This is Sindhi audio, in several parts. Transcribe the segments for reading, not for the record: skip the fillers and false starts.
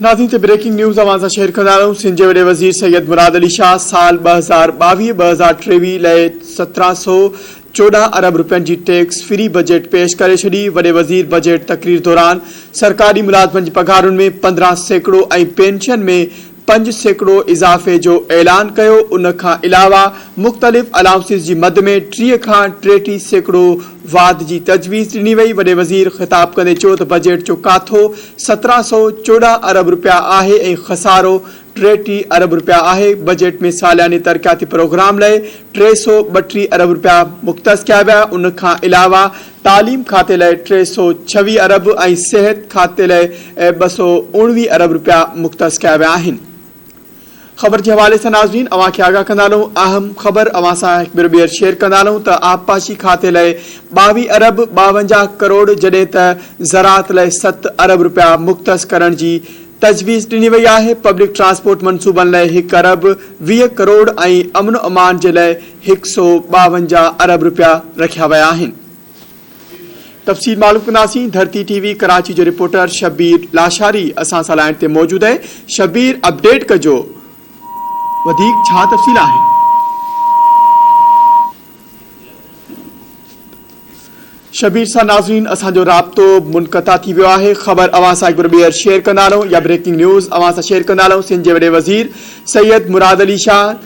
ناظرين تي بريڪنگ نيوز اوهان سان شيئر ڪندا رهون سنڌ جي وڏي وزير سيد مراد علي شاهه سال 2022 2023 لاء 1714 ارب رپين جي ٽيڪس فري بجيٽ پيش ڪري ڇڏي. وڏي وزير بجيٽ تقرير دوران سرڪاري ملازمن جي پگهارن ۾ 15% ۽ پينشن ۾ 5% اضافي جو اعلان ڪيو، ان کان علاوه مختلف الائونسز جي مد ۾ 30 کان 33% واڌ جي تجويز ڏني وئي. وڏي وزير خطاب ڪندي چيو ته بجيٽ جو ڪاٿو 1714 ارب رپيا آهي ۽ خسارو 33 ارب رپيا آهي، بجيٽ ۾ سالياني ترقياتي پروگرام لاء 332 ارب رپيا مختص ڪيا ويا، ان کان علاوه تعليم کاتي لاء 326 ارب ۽ صحت کاتي لاء 219 ارب رپيا مختص ڪيا ويا آهن. خبر جي حوالي سان ناظرين اوهان کي آگاهه ڪندا هلون اهم خبر اوهان سان هڪ ڀيرو ٻيهر شيئر ڪندا هلون ته آبپاشي کاتي لاء 22 ارب 52 ڪروڙ جڏهن ته زراعت لاء 7 ارب رپيا مختص ڪرڻ جي تجويز ڏني وئي آهي، پبلڪ ٽرانسپورٽ منصوبن لاء هڪ ارب 20 ڪروڙ ۽ امن و امان جي لاء 152 ارب رپيا رکيا ويا آهن. تفصيل معلوم ڪنداسين، ڌرتي ٽي وي ڪراچي جو رپورٽر شبير لاشاري اسان سان لائين تي موجود آهي، شبير اپڊيٽ ڪجو وڌيڪ ڇا تفصيل آهن؟ شبير سان ناظرين اسان جو رابطو منقطع ٿي ويو آهي خبر اوهان سان هڪ ڀيرو ٻيهر شيئر ڪندا هلون يا بريڪنگ نيوز اوهان سان شيئر ڪندا هلون سنڌ جي وڏي وزير سيد مراد علي شاهه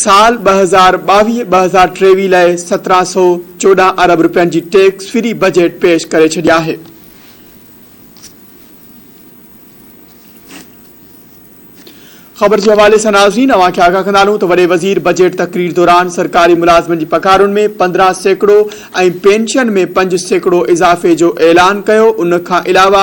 سال 2022 2023 لاء 1714 ارب رپين جي ٽيڪس فري بجيٽ پيش ڪري ڇڏي آهي. خبر جي حوالي سان ناظرين اوهان کي آگاهه ڪندا هلون ته وڏي وزير بجيٽ تقرير دوران سرڪاري ملازمن جي پگهارن ۾ 15% ۽ پينشن ۾ 5% اضافي جو اعلان ڪيو ان کان علاوه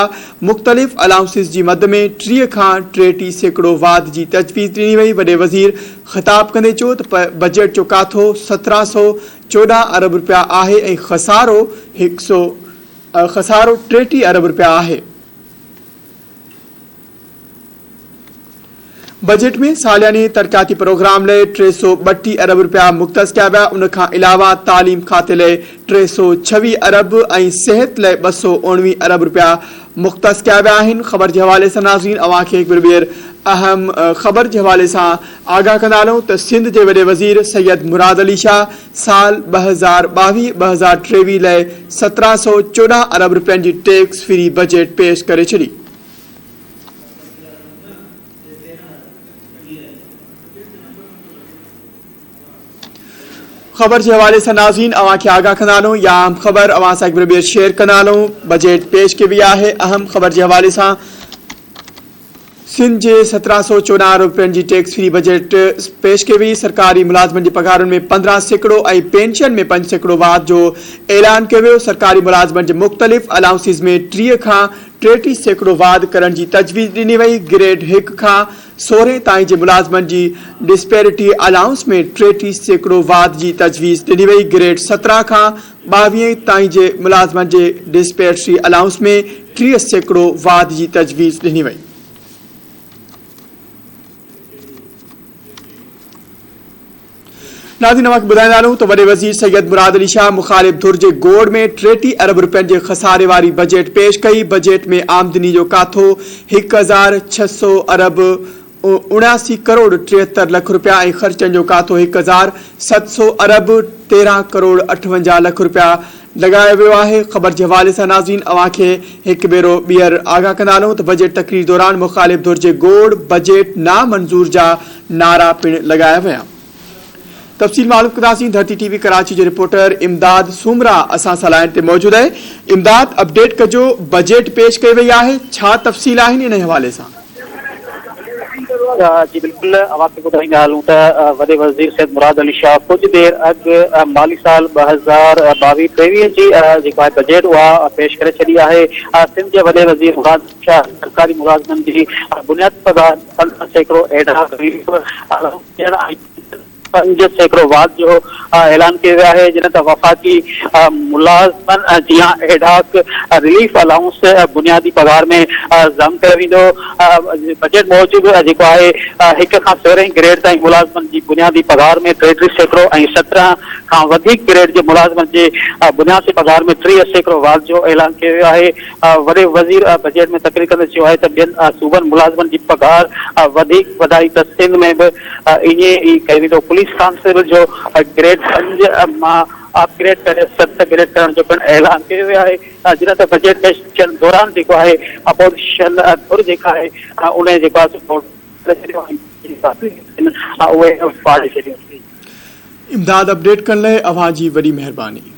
مختلف الائونسز جي مد ۾ 30 کان 33% واڌ جي تجويز ڏني وئي وڏي وزير خطاب ڪندي چيو ته بجيٽ جو ڪاٿو 1714 ارب رپيا آهي ۽ خسارو هڪ سو خسارو 33 ارب رپيا آهي. بجيٽ ۾ سالياني ترقياتي پروگرام لاء 332 ارب رپيا مختص ڪيا ويا، ان کان علاوه تعليم کاتي لاء 326 ارب ۽ صحت لاء 219 ارب رپيا مختص ڪيا ويا آهن. خبر جي حوالي سان ناظرين اوهان کي هڪ ڀيرو ٻيهر اهم خبر جي حوالي سان آگاهه ڪندا هلون ته سنڌ جي وڏي وزير سيد مراد علي شاهه سال 2022 2023 لاء 1714 ارب رپين جي ٽيڪس فري بجيٽ پيش ڪري ڇڏي. خبر جي حوالي سان ناظرين اوهان کي آگاهه ڪندا هلون يا اهم خبر اوهان سان هڪ ڀيرو ٻيهر شيئر ڪندا هلون بجيٽ پيش ڪئي وئي آهي اهم خبر جي حوالي سان سنڌ جي 1714 ارب رپين جي ٽيڪس فري بجيٽ پيش ڪئي وئي سرڪاري ملازمن جي پگهارن ۾ 15% ۽ پينشن ۾ 5% واڌ جو اعلان ڪيو ويو سرڪاري ملازمن جي مختلف الائونسز ۾ 30 کان 33% واڌ ڪرڻ جي تجويز ڏني وئي، گريڊ هڪ کان سورهين تائين جي ملازمن جي ڊسپيرٽي الائونس ۾ 33% واڌ جي تجويز ڏني وئي، گريڊ 17 کان 22 تائين جي ملازمن جي ڊسپيرٽي الائونس ۾ 30% واڌ جي تجويز ڏني وئي. ناظرين اوهان کي ٻڌائيندا هلون ته وڏي وزير سيد مراد علي شاهه مخالف ڌر جي گوڙ ۾ 33 ارب رپين جي خساري واري بجيٽ پيش ڪئي، بجيٽ ۾ آمدني جو ڪاٿو 1600 ارب 79 ڪروڙ 73 لک رپيا ۽ خرچن جو ڪاٿو 1700 ارب 13 ڪروڙ 58 لک رپيا لڳايو ويو آهي. خبر جي حوالي سان ناظرين اوهان کي هڪ ڀيرو ٻيهر آگاهه ڪندا هلون ته بجيٽ تقرير دوران مخالف ڌر جي گوڙ بجيٽ نامنظور جا نعرا پڻ لڳايا ويا. تفصيل معلوم ڪنداسين ڌرتي ٽي وي ڪراچي جو رپورٽر امداد سومرا اسان سان لائين تي موجود آهي امداد اپڊيٽ ڪجو بجيٽ پيش ڪئي وئي آهي ڇا تفصيل آهن انهي حوالي سان. جي بلڪل اوهان کي ٻڌائيندا هلون ته وڏي وزير سيد مراد علي شاهه ڪجهه دير اڳ مالي سال 2022 ٽيويهه جي جيڪو آهي بجيٽ اها پيش ڪري ڇڏي آهي سنڌ جي وڏي وزير مراد علي شاهه سرڪاري ملازمن جي بنيادي پگهار 15% ايڊهاڪ رليف ڏيڻ ۽ 5% واڌ جو اعلان ڪيو ويو آهي، جڏهن ته وفاقي ملازمن جيان ايڊهاڪ رليف الائونس بنيادي پگهار ۾ ضم ڪيو ويندو. بجيٽ موجب جيڪو آهي هڪ کان سورهين گريڊ تائين ملازمن جي بنيادي پگهار ۾ 33% ۽ 17 کان وڌيڪ گريڊ جي ملازمن جي بنيادي پگهار ۾ 30% واڌ جو اعلان ڪيو ويو آهي. وڏي وزير بجيٽ ۾ تقرير ڪندي چيو آهي ته ٻين صوبن ملازمن جي پگهار وڌيڪ وڌائي ته سنڌ ۾ به ائين ئي ڪيو ويندو، پوليس ڪانسٽيبل جو گريڊ پنج مان اپ گريڊ ڪري ست گريڊ ڪرڻ جو پڻ اعلان ڪيو ويو آهي، جڏهن ته بجيٽ پيش ٿيڻ دوران جيڪو آهي اپوزيشن ڌر جيڪا آهي ان جيڪو آهي سو ڪري ڇڏيو ۽ باقي اهي ڦاڙي ڇڏيو. امداد اپڊيٽ ڪرڻ لاء اوهان جي وڏي مهرباني.